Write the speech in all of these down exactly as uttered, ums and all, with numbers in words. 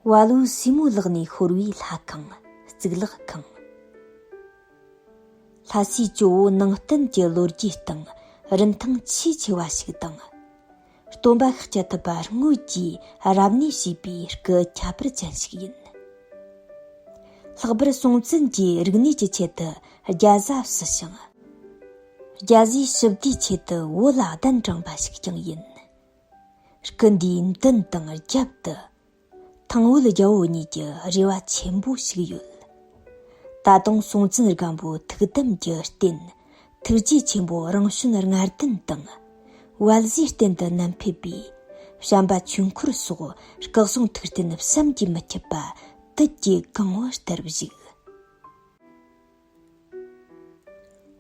བ་ལུའུ་སི་མོའི་ལག་ནས་ཤོར་བའི་ལྷ་ཁང་། གཙུག་ལག་ཁང་། ལྷ་སའི་ཇོ་བོ་ནང་བསྟན་གྱི་ལོ་རྒྱུས་སྟེང་རིན་ཐང་ཆེས་ཆེ་བ་ཞིག་དང་། སྟོན་པ་ཤཱཀྱ་ཐུབ་པ་དངོས་ཀྱིས་རབ་གནས་བྱས་པའི་སྐུ་ཁྱད་པར་ཅན་ཞིག་ཡིན། ལྷག་པར་སྲོང་བཙན་གྱིས་རིག་གནས་ཀྱི་ཆེད་དུ་རྒྱ་བཟའ་བསུ་ཞིང་། རྒྱ་བཟའི་ཞི་བདེའི་ཆེད་དུ་བོད་ལ་གདན་དྲངས་པ་ཞིག་ཀྱང་ཡིན། སྐུ་འདིའི་མདུན་དང་རྒྱབ་ཏུ། ཐང་བོད་རྒྱལ་པོ་གཉིས་ཀྱི་རེ་བ་ཆེན་པོ་ཞིག་ཡོད། ད་དུང་སྲོང་བཙན་སྒམ་པོའི་ཐུགས་དམ་གྱི་རྟེན། ཐུགས་རྗེ་ཆེན་པོ་རང་བྱོན་ལྔ་ལྡན་དང་། བལ་བཟའི་རྟེན་དུ་བསྣམས་ཕེབས་པའི་བྱམས་པ་ཆོས་འཁོར་སོགས་སྐུ་གསུང་ཐུགས་རྟེན་བསམ་གྱིས་མི་ཁྱབ་པ་དུས་ཀྱི་གང་བུ་ལྟར་བཞུགས།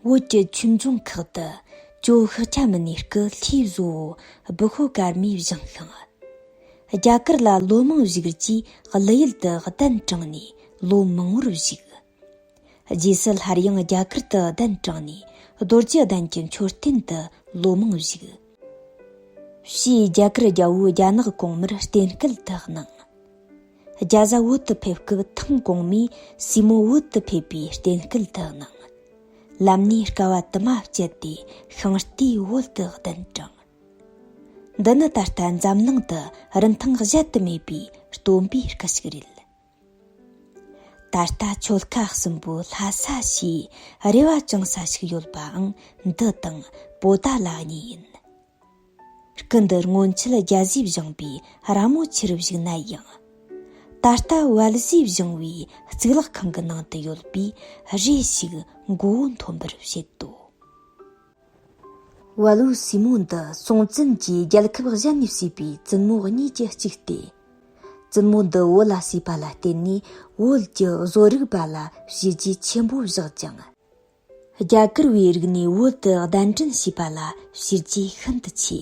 བོད་ཀྱི་ཆོས་འབྱུང་ཁག་ཏུ་ཇོ་ཤཱཀྱ་མུ་ནེའི་སྐུ་ལྷའི་བཟོ་བོ་བུ་ཤོ་ཀརྨས་བཞེངས་ཤིང་། རྒྱ་གར་ལ་ལོ་མང་བཞུགས་རྗེས་གླུ་ཡུལ་དུ་གདན་དྲངས་ནས་ལོ་མང་བོར་བཞུགས། རྗེས་སུ་སླར་ཡང་རྒྱ་གར་དུ་གདན་དྲངས་ནས་རྡོ་རྗེ་གདན་གྱི་མཆོད་རྟེན་དུ་ལོ་མང་བཞུགས། ཕྱིས་རྒྱ་གར་རྒྱལ་པོའི་རྒྱ་ནག་གོང་མར་རྟེན་སྐལ་དུ་གནང་། རྒྱ་བཟའ་བོད་དུ་ཕེབས་སྐབས་ཐང་གོང་མས་སྲས་མོ་བོད་དུ་ཕེབས་པའི་རྟེན་སྐལ་དུ་གནང་། ལམ་ནས་དཀའ་བ་དུ་མ་སྤྱད་དེ་ཤིང་རྟའི་བོད་དུ་གདན་དྲངས། འདི་ནི་ད་ལྟ་འཛམ་གླིང་དུ་རིན་ཐང་གཞལ་དུ་མེད་པའི་སྟོན་པའི་སྐུ་ཞིག་རེད། ད་ལྟ་ཆོལ་ཁ་གསུམ་པོའི་ལྷ་ས་ཞེས་རེ་བ་བཅངས་ས་ཞིག་ཡོད་པའང་འདི་དང་པོ་ཏཱ་ལ་གཉིས་ཡིན། སྐུ་འདི་སྔོན་ཆད་རྒྱ་བཟས་བཞེངས་པའི་ར་མོ་ཆེར་བཞུགས་ན་ཡང་། ད་ལྟ་བལ་བཟས་བཞེངས་པའི་གཙུག་ལག་ཁང་གི་ནང་དུ་ཡོད་པས་རེ་ཞིག་མགོ་བོ་འཐོམ་པར་བྱེད་དོ། བལ་བོའི་སྲས་མོ་འདི་སྲོང་བཙན་གྱིས་རྒྱལ་ཁབ་གཞན་ནས་བྱས་པའི་བཙུན་མོ་གཉིས་ཀྱི་གཅིག་སྟེ། བཙུན་མོ་འདི་བོད་ལ་བྱས་པ་ལ་བརྟེན་ནས་བོད་ཀྱི་བཟོ་རིག་པ་ལ་བྱས་རྗེས་ཆེན་པོ་བཞག་ཅིང་། རྒྱ་གར་བའི་རིག་གནས་བོད་དུ་གདན་འདྲེན་བྱས་པ་ལ་བྱས་རྗེས་ཤིན་ཏུ་ཆེ།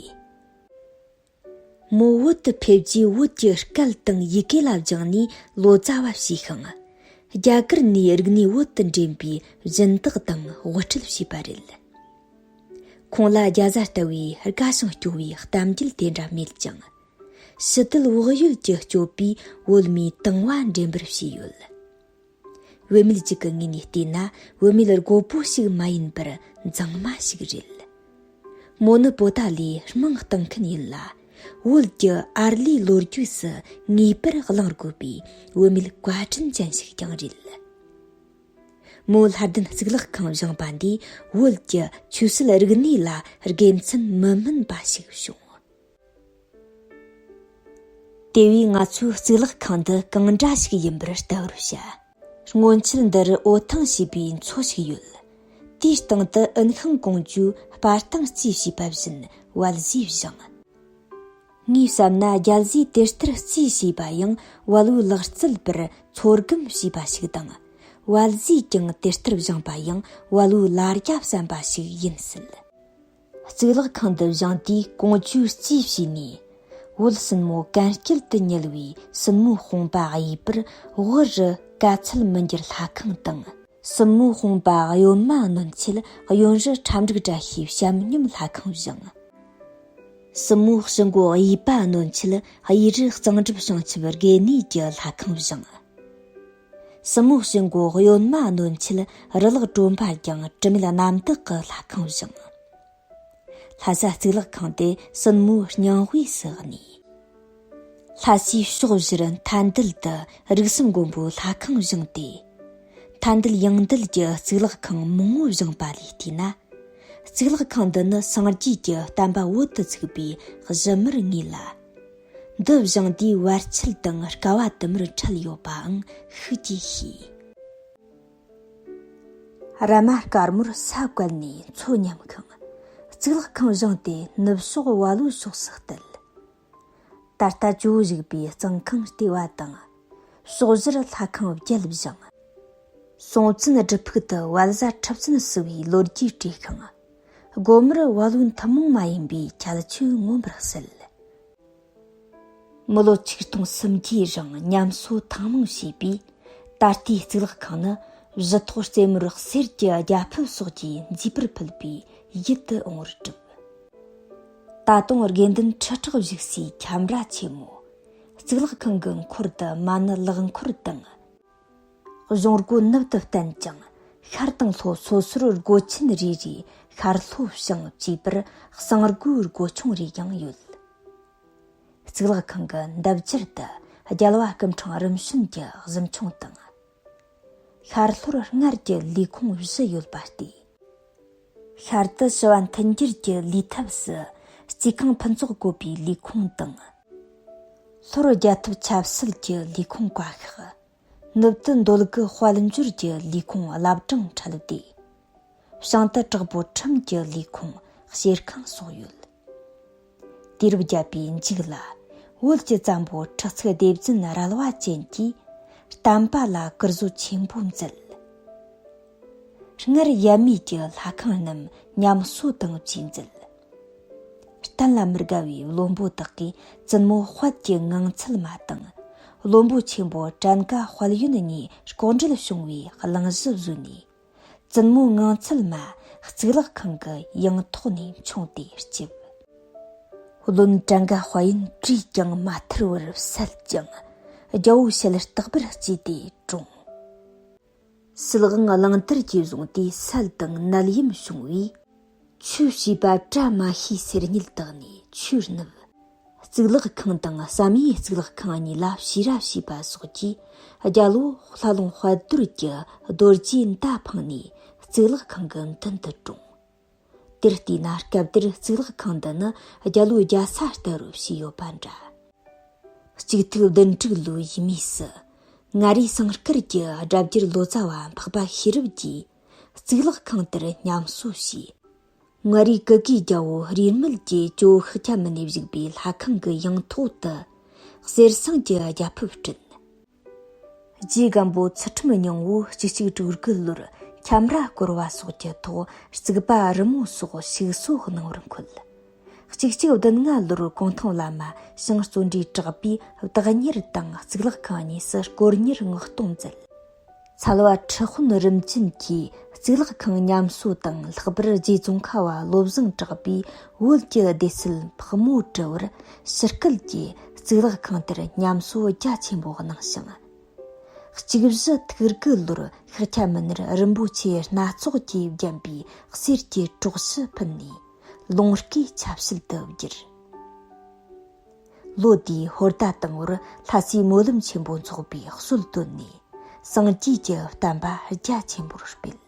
མོ་བོད་དུ་ཕེབས་རྗེས་བོད་ཀྱི་སྐད་དང་ཡི་གེ་ལ་སྦྱངས་ནས་ལོ་ཙཱ་བ་བྱས་ཤིང་། རྒྱ་གར་ནས་རིག་གནས་བོད་དུ་འདྲེན་པའི་སྦྱིན་བདག་དང་དབུ་ཁྲིད་བྱས་པ་རེད། ཁོང་ལ་རྒྱ་བཟའ་ལྟ་བུའི་དགའ་ཞིང་སྐྱོ་བའི་གཏམ་རྒྱུད་དེ་འདྲ་མེད་ཅིང་། ཕྱི་དུལ་བག་ཡོད་ཀྱི་སྤྱོད་པས་བོད་མིའི་དང་བ་འདྲེན་པར་བྱས་ཡོད། བུད་མེད་ཅིག་གི་ངོས་ནས་བལྟས་ན་བུད་མེད་རྒོད་པོ་ཞིག་མ་ཡིན་པར་མཛངས་མ་ཞིག་རེད། མོ་ནི་པོ་ཏཱ་ལའི་རྨང་གཏོང་མཁན་ཡིན་ལ། བོད་ཀྱི་ཨར་ལས་ལོ་རྒྱུས་སུ་ངེས་པར་གླེང་དགོས་པའི་བུད་མེད་བཀའ་དྲིན་ཅན་ཞིག་ཀྱང་རེད། མོའི་ལྷ་ལྡན་གཙུག་ལག་ཁང་བཞེངས་པ་འདིས་བོད་ཀྱི་ཆོས་སྲིད་རིག་གནས་ལ་དགེ་མཚན་མི་དམན་པ་ཞིག་བྱུང་། དེ་བས་ང་ཚོས་གཙུག་ལག་ཁང་འདི་གང་འདྲ་ཞིག་ཡིན་པར་ལྟ་བར་བྱ། སྔོན་ཆད་འདིར་འོད་ཐང་ཞེས་པའི་མཚོ་ཞིག་ཡོད། དེའི་སྟེང་དུ་ཨིན་ཤིང་ཀོང་ཇོས་སྤར་ཐང་རྩིས་བྱས་པ་བཞིན་བལ་བཟོས་བཞེངས། ངས་བསམ་ན་རྒྱ་བཟོས་དེ་ལྟར་རྩིས་བྱས་པ་ཡང་བལ་བོའི་ལག་རྩལ་པར་ཚོར་སྒོམ་བྱས་པ་ཞིག་དང་། བལ་བཟོས་ཀྱང་དེ་ལྟར་བཞེངས་པ་ཡང་བལ་བོའི་ལ་རྒྱ་བསམ་པ་ཞིག་ཡིན་སྲིད། གཙུག་ལག་ཁང་འདི་བཞེངས་དུས་ཀོང་ཇོས་རྩིས་བྱས་ནས། བོད་སྲིན་མོ་གན་རྐྱལ་དུ་ཉུལ་བའི་སྲིན་མོའི་དཔུང་པ་གཡས་པར་དབུ་རུ་ག་ཚད་མི་འགྱུར་ལྷ་ཁང་དང་། སྲིན་མོའི་དཔུང་པ་གཡོན་མ་གནོན་ཆེད་གཡོན་རུ་ཁྲ་འབྲུག་བཀྲ་ཤིས་བཤམས་སྙོམས་ལྷ་ཁང་བཞེངས། སྲིན་མོའི་ཕྱི་མགོ་གཡས་པ་གནོན་ཆེད་གཡས་རུ་གཙང་སྒྲུབ་བྱང་ཆུབ་དགེ་བསྙེན་གྱི་ལྷ་ཁང་བཞེངས། སྲིན་མོའི་ཕྱི་མགོ་གཡོན་མ་གནོན་ཆེད་རུ་ལག་གྲོམ་པ་བརྒྱངས་དྲི་མེད་རྣམ་དག་གི་ལྷ་ཁང་བཞེངས། ལྷ་ས་གཙུག་ལག་ཁང་དེ་སྲིན་མོའི་སྙིང་དབུས་སུ་གནས། ལྷ་སའི་ཕྱོགས་བཞིར་མཐའ་འདུལ་དུ་རིགས་གསུམ་མགོན་པོའི་ལྷ་ཁང་བཞེངས་ཏེ། མཐའ་འདུལ་ཡང་འདུལ་གྱི་གཙུག་ལག་ཁང་མང་བོ་བཞེངས་པ་ལས་བལྟས་ན། གཙུག་ལག་ཁང་འདི་ནི་སངས་རྒྱས་ཀྱི་བསྟན་པ་བོད་དུ་བཙུགས་པའི་གཞི་མར་ངེས་ལ། འདི་བཞེངས་དུས་བར་ཆད་དང་དཀའ་བ་དུ་མར་འཕྲད་ཡོད་པའང་ཤུགས་ཀྱིས་ཤེས། ར་མ་དཀར་མོར་ས་བཀལ་ནས་མཚོ་མཉམ་ཤིང་། གཙུག་ལག་ཁང་བཞེངས་ཏེ་ནུབ་ཕྱོགས་བལ་བོའི་ཕྱོགས་སུ་གཏད། ད་ལྟ་ཇོ་བོ་བཞུགས་པའི་གཙང་ཁང་ལྟེ་བ་དང་། ཕྱོགས་བཞིར་ལྷ་ཁང་བརྒྱད་བཞེངས། སྲོང་བཙན་སྒྲུབ་ཕུག་ཏུ་བལ་བཟའ་ཁྲི་བཙུན་བསུ་བའི་ལོ་རྒྱུས་བྲིས་ཤིང་། དགོན་མར་བལ་བོའི་ཐུན་མོང་མ་ཡིན་པའི་ཁྱད་ཆོས་མངོན་པར་གསལ། མི་ལོ་ཆིག་སྟོང་སུམ་བརྒྱའི་རིང་ཉམས་གསོ་ཐེངས་མང་བྱས་པས། ད་ལྟའི་གཙུག་ལག་ཁང་ནི་བཞི་ཐོག་རྩེ་མོར་གསེར་གྱི་རྒྱ་ཕིབས་སོགས་ཀྱིས་མཛེས་པར་ཕུལ་བའི་ཡིད་དུ་འོང་བར་གྲུབ། ད་དུང་དགེ་འདུན་ཁྲི་ཕྲག་བཞུགས་སའི་ཁྱམས་ར་ཆེན་མོ། གཙུག་ལག་ཁང་གི་འཁོར་དུ་མ་ཎི་ལག་འཁོར་དང་། གཞུང་སྒོ་ནུབ་ཏུ་བསྟན་ཅིང་། ཤར་དང་ལྷོ་སོ་སོར་སྒོ་ཆེན་རེ་རེའི་ཤར་ལྷོ་བྱང་བཅས་པར་གསང་སྒོའི་སྒོ་ཆུང་རེ་ཡང་ཡོད། གཙུག་ལག་ཁང་གི་འདབས་རྒྱུད་དུ་རྒྱལ་བ་སྐུ་ཕྲེང་རིམ་བྱོན་གྱི་གཟིམ་ཆུང་དང་། ཤར་ལྷོར་སྔར་གྱི་ལས་ཁུངས་བཞི་ཡོད་པ་སྟེ། ཤར་དུ་ཞི་བ་མཐུན་འགྱུར་གྱི་ལས་ཐབས་སུ་རྩིས་ཁང་ཕུན་ཚོགས་བཀོད་པའི་ལས་ཁུངས་དང་། ལྷོར་རྒྱལ་ཐབས་ཆབ་སྲིད་ཀྱི་ལས་ཁུངས་བཀའ་ཤག། ནུབ་ཏུ་འདོད་དགུ་དཔལ་འབྱོར་གྱི་ལས་ཁུངས་བླ་བྲང་འཕྲལ་སྡེ། བྱང་དུ་དྲག་པོ་ཁྲིམས་ཀྱི་ལས་ཁུངས་བཤེར་ཁང་སོགས་ཡོད། དུས་རབས་བརྒྱད་པའི་མཇུག་ལ། བོད་ཀྱི་བཙན་པོ་ཁྲི་གཙུག་ལྡེ་བཙན་རལ་བ་ཅན་གྱིས་བསྟན་པ་ལ་དཀར་བཟོ་ཆེན་པོ་མཛད། སྔར་ཡབ་མེས་ཀྱི་ལྷ་ཁང་རྣམས་ཉམས་གསོ་དང་བཅས་མཛད། གཏན་ལ་མི་དགའ་བའི་བློན་པོ་དག་གིས་བཙུན་མོ་དཔལ་གྱི་ངང་ཚུལ་མ་དང་། བློན་པོ་ཆེན་པོ་བྲན་ཀ་དཔལ་ཡོན་གཉིས་ལྐོག་འབྲེལ་བྱུང་བའི་གླེང་གཞི་བཟོས་ནས། བཙུན་མོའི་ངང་ཚུལ་མ་གཙུག་ལག་ཁང་གི་ཡང་ཐོག་ནས་མཆོངས་ཏེ་ལྕེབས། བློན་བྲན་ཀ་དཔལ་ཡོན་བྲིས་ཀྱང་མ་ཐར་བར་བསད་ཅིང་། རྒྱལ་པོའི་ཞལ་ལྟག་པར་གཅོད་དེ་བཀྲོངས། སྲིད་དབང་གླང་དར་གྱིས་བཟུང་སྟེ་སད་དང་ནད་ཡམས་བྱུང་བས། ཆོས་བྱིས་པ་བཀྲ་མ་ཤིས་སེར་སྙིལ་དག་ནས་ཆོས་བསྣུབས། གཙུག་ལག་ཁང་དང་བསམ་ཡས་གཙུག་ལག་ཁང་གཉིས་ལ་ཕྱི་ར་བྱས་པ་སོགས་ཀྱིས། རྒྱལ་པོ་ལྷ་ལུང་དཔལ་རྡོར་གྱི་རྡོ་རྗེའི་མདའ་འཕངས་ནས་གཙུག་ལག་ཁང་གི་མདུན་དུ་བཀྲོངས། དེར་བལྟས་ན་སྐབས་དེར་གཙུག་ལག་ཁང་འདི་ནི་རྒྱལ་པོའི་རྒྱལ་ས་ལྟ་བུར་བྱས་ཡོད་པ་འདྲ། གཅིག་ཐིག་བདུན་དྲུག་ལོའི་ཡས་མས་སུ། མངའ་རིས་ཟངས་དཀར་གྱི་སྒྲ་བསྒྱུར་ལོ་ཙཱ་བ་འཕགས་པ་ཤེས་རབ་ཀྱིས་གཙུག་ལག་ཁང་དེར་ཉམས་གསོ་བྱས། མངའ་རིས་གུ་གེའི་རྒྱལ་པོ་རིས་མེད་ཀྱི་ཇོ་བོ་ཤཱཀྱ་མུ་ནེ་བཞུགས་པའི་ལྷ་ཁང་གི་ཡང་ཐོག་ཏུ། གསེར་ཟངས་ཀྱི་རྒྱ་ཕིབས་བསྐྲུན། རྗེ་སྒམ་པོ་ཚུལ་ཁྲིམས་སྙིང་པོས་གཅིག་གཅིག་དྲུག་དགུ་ལོར་ཁྱམས་ར་བསྐོར་བ་སོགས་ཀྱི་ཐོག་རྩིག་པ་རི་མོ་སོགས་ཞིག་གསོ་གནང་བར་འཁོད། གཅིག་གཅིག་བདུན་ལྔ་ལོར་གུང་ཐང་བླ་མ་ཞང་བརྩོན་འགྲུས་གྲགས་པས་བདག་གཉེར་དང་གཙུག་ལག་ཁང་གཉིས་སུ་སྐོར་གཉེར་མངགས་གཏོང་མཛད། ཚལ་བ་ཁྲི་དཔོན་རིམ་བྱོན་གྱིས་གཙུག་ལག་ཁང་ཉམས་གསོ་དང་། ལྷག་པར་རྗེ་ཙོང་ཁ་བ་བློ་བཟང་གྲགས་པས་བོད་ཀྱི་སྡེ་སྲིད་ཕག་མོ་གྲུ་བར་ཕྱིར་སྐུལ་གྱིས་གཙུག་ལག་ཁང་དེར་ཉམས་གསོ་རྒྱ་ཆེན་པོ་གནང་ཞིང་། གཅིག་བཞི་ཐིག་དགུ་ལོར་ཤཱཀྱ་མུ་ནེར་རིན་པོ་ཆེ་སྣ་ཚོགས་ཀྱིས་བརྒྱན་པའི་གསེར་གྱི་པྲོག་ཞུ་ཕུལ་ནས་ལུང་བསྐོར་ཆབ་སྲིད་དུ་བསྒྱུར། ལོ་དེའི་ཧོར་ཟླ་དང་པོར་ལྷ་སའི་སྨོན་ལམ་ཆེན་པོ་འཚོགས་པའི་སྲོལ་བཏོད་ནས་སངས་རྒྱས་ཀྱི་བསྟན་པ་རྒྱ་ཆེན་པོར་སྤེལ།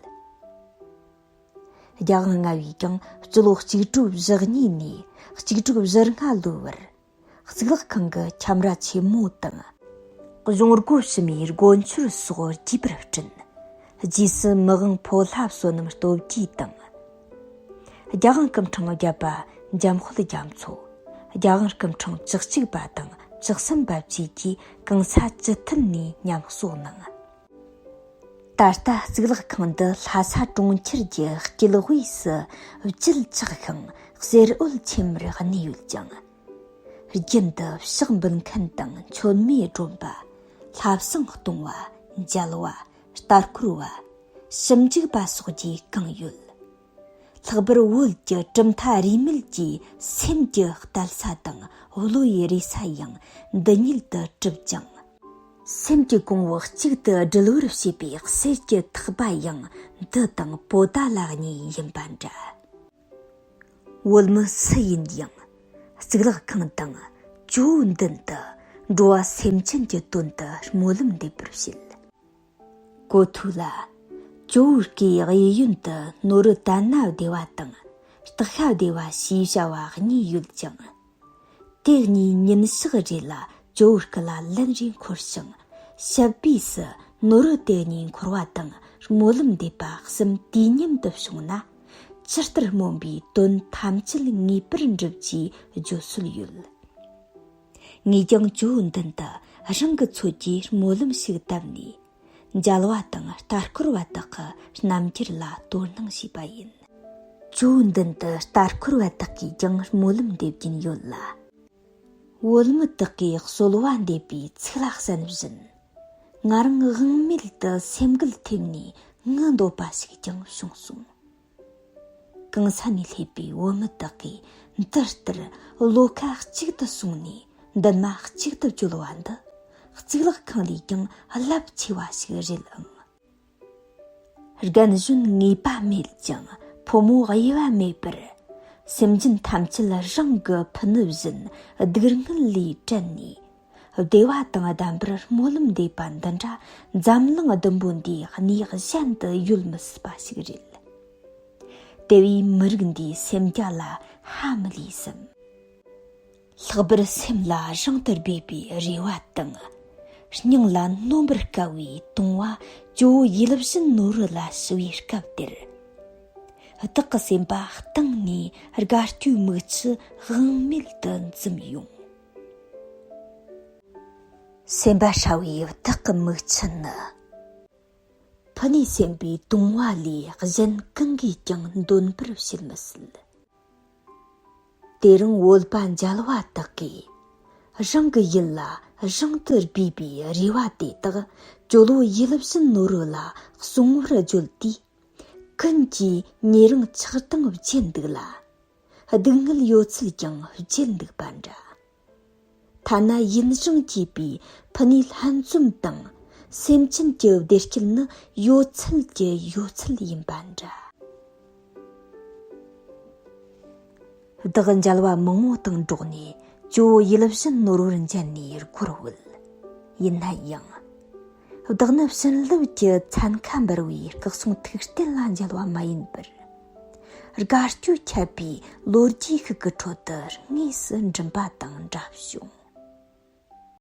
རྒྱལ་དབང་ལྔ་པས་ཀྱང་སྤྱི་ལོ་གཅིག་དྲུག་བཞི་གཉིས་ནས་གཅིག་དྲུག་བཞི་ལྔ་ལོའི་བར། གཙུག་ལག་ཁང་གི་ཁྱམས་ར་ཆེན་མོ་དང་། གཞུང་སྒོ་ཕྱི་མའི་སྒོ་མཆོར་སོགས་རྒྱས་པར་བསྐྲུན། རྗེས་སུ་མི་དབང་ཕོ་ལྷ་བསོད་ནམས་སྟོབས་རྒྱས་དང་། རྒྱལ་དབང་སྐུ་ཕྲེང་བརྒྱད་པ་འཇམ་དཔལ་རྒྱ་མཚོ། རྒྱལ་དབང་སྐུ་ཕྲེང་བཅུ་གཅིག་པ་དང་བཅུ་གསུམ་པ་བཅས་ཀྱིས་གང་ས་ཅི་ཐུབ་ནས་ཉམས་གསོ་གནང་། ད་ལྟ་གཙུག་ལག་ཁང་འདི་ལྷ་ས་གྲོང་ཁྱེར་གྱི་དཀྱིལ་དབུས་སུ་བརྗིད་ཆགས་ཤིང་གསེར་འོད་འཚེར་བར་གནས་ཡོད་ཅིང་། རྒྱུན་དུ་ཕྱག་འབུལ་མཁན་དང་མཆོད་མེ་སྒྲོན་པ། ལྷ་བསང་གཏོང་བ། མཇལ་བ། ལྟ་སྐོར་བ། ཞིབ་འཇུག་པ་སོགས་ཀྱིས་གང་ཡོད། ལྷག་པར་བོད་ཀྱི་གྲུབ་མཐའ་རིས་མེད་ཀྱི་སེམས་ཀྱི་གཏད་ས་དང་བློ་ཡི་རེ་ས་ཡང་འདི་ཉིད་དུ་གྲུབ་ཅིང་། སེམས་ཀྱི་གོང་བུ་གཅིག་ཏུ་སྒྲིལ་བར་བྱེད་པའི་གསེར་གྱི་ཐག་པ་ཡང་འདི་དང་པོ་ཏཱ་ལ་གཉིས་ཡིན་པ་འདྲ། བོད་མི་སུ་ཡིན་ཡང་གཙུག་ལག་ཁང་དང་ཇོ་བོའི་མདུན་དུ་འགྲོ་བ་སེམས་ཅན་གྱི་དོན་དུ་སྨོན་ལམ་འདེབས་པར་བྱེད། གོ་ཐོས་ལ། ཇོ་བོའི་སྐུའི་གཡས་གཡོན་དུ་ནོར་བུ་དར་ནག་བདེ་བ་དང་སྟག་ཤ་བདེ་བ་ཞེས་བྱ་བ་གཉིས་ཡོད་ཅིང་། དེ་གཉིས་ཉིན་ཞག་རེ་ལ་ཇོ་བོའི་སྐུ་ལ་ལན་རེ་འཁོར་ཞིང་། ཞབས་པུས་སུ་ནོར་བུ་དེ་གཉིས་འཁོར་བ་དང་སྨོན་ལམ་འདེབས་པ་གསུམ་དུས་མཉམ་དུ་བྱུང་ན། ཇི་ལྟར་སྨོན་པའི་དོན་ཐམས་ཅད་ངེས་པར་འགྲུབ་ཅེས་བརྗོད་སྲོལ་ཡོད། ངས་ཀྱང་ཇོ་བོའི་མདུན་དུ་རང་གི་ཚོད་ཀྱིས་སྨོན་ལམ་ཞིག་བཏབ་ནས། མཇལ་བ་དང་ལྟ་སྐོར་བ་དག་གི་རྣམ་འགྱུར་ལ་དོ་སྣང་བྱས་པ་ཡིན། ཇོ་བོའི་མདུན་དུ་ལྟ་སྐོར་བ་དག་གིས་ཀྱང་སྨོན་ལམ་འདེབས་ཀྱིན་ཡོད་ལ། བོད་མི་དག་གིས་གསོལ་བ་འདེབས་པའི་ཚིག་ལ་གསན་བཞིན། ང་རང་དབང་མེད་དུ་སེམས་འགུལ་ཐེབས་ནས་ངུ་འདོད་པ་ཞིག་ཀྱང་བྱུང་སོང་། གང་ས་ནས་སླེབས་པའི་བོད་མི་དག་གིས་འདི་ལྟར་བློ་ཁ་གཅིག་ཏུ་བཟུང་ནས་ མདུན་མ་གཅིག་ཏུ་བཅོལ་བ་འདི་གཙུག་ལག་ཁང་ལས་ཀྱང་རླབས་ཆེ་བ་ཞིག་རེད་ཨང་། རྒན་གཞོན་ངེས་པ་མེད་ཅིང་ཕོ་མོ་དབྱེ་བ་མེད་པར། སེམས་ཅན་ཐམས་ཅད་རང་གི་ཕུ་ནུ་བཞིན་སྡུག་བསྔལ་ལས་དྲན་ནས། བདེ་བ་དང་ལྡན་པར་སྨོན་ལམ་འདེབས་པ་འདི་འདྲ་འཛམ་གླིང་བདུན་པོ་འདིའི་གནས་གཞན་དུ་ཡོད་མི་སྲིད་པ་ཞིག་རེད། དེ་བས་མི་རིགས་འདིའི་སེམས་རྒྱ་ལ་ཧ་མི་ལས་སམ། ལྷག་པར་སེམས་ལ་རིང་དུ་སྦས་པའི་རེ་བ་དང་། སྙིང་ལ་ནོན་པར་དཀའ་བའི་དུང་བ་ཇོ་བོ་ཡིད་བཞིན་ནོར་བུ་ལ་ཞུ་བའི་སྐབས་དེར། བདག་གི་སེམས་པ་གཏིང་ནས་དགའ་སྐྱོའི་མིག་ཆུ་དབང་མེད་དུ་འཛུམ་ཡོང་། སེམས་པ་ཧྲ་བའི་བདག་གི་མིག་ཆུ་ནི། ཕུ་ནུའི་སེམས་པའི་དུང་བ་ལས་གཞན་གང་གིས་ཀྱང་འདོན་པར་བྱེད་མི་སྲིད། དེ་རིང་བོད་པ་མཇལ་བ་དག་གིས་རང་གི་ཡིད་ལ་རིང་དུ་སྦས་པའི་རེ་བ་དེ་དག་ཇོ་བོ་ཡིད་བཞིན་ནོར་བུ་ལ་གསུང་བར་བརྗོད་དུས། ཀུན་གྱིས་ཉེ་རིང་ཆགས་སྡང་བརྗེད་འདུག་ལ། སྡུག་བསྔལ་ཡོད་ཚད་ཀྱང་བརྗེད་འདུག་པ་འདྲ། ཐ་ན་ཡིད་འབྱུང་སྐྱེས་པའི་ཕུ་ནུའི་ལྷན་འཛོམས་དང་། སེམས་ཅན་གྱི་བདེ་སྐྱིད་ནི་ཡོད་ཚད་ཀྱི་ཡོད་ཚད་ཡིན་པ་འདྲ། བདག་མཇལ་བ་མང་བོ་དང་འགྲོགས་ནས་ཇོ་བོ་ཡིད་བཞིན་ནོར་བུར་མཇལ་ནས་སྒོར་བུད། ཡིན་ན་ཡང་། བདག་ནི་བྱིན་རླབས་ཀྱི་ཚན་ཁ་འབར་བའི་སྐུ་གསུང་ཐུགས་རྟེན་ལ་མཇལ་བ་མ་ཡིན་པར། དགའ་སྐྱོ་ཁྱབ་པའི་ལོ་རྒྱུས་ཤིག་གི་ཁྲོད་དུ་དངོས་སུ་འགྲིམ་པ་དང་འདྲ་བྱུང་།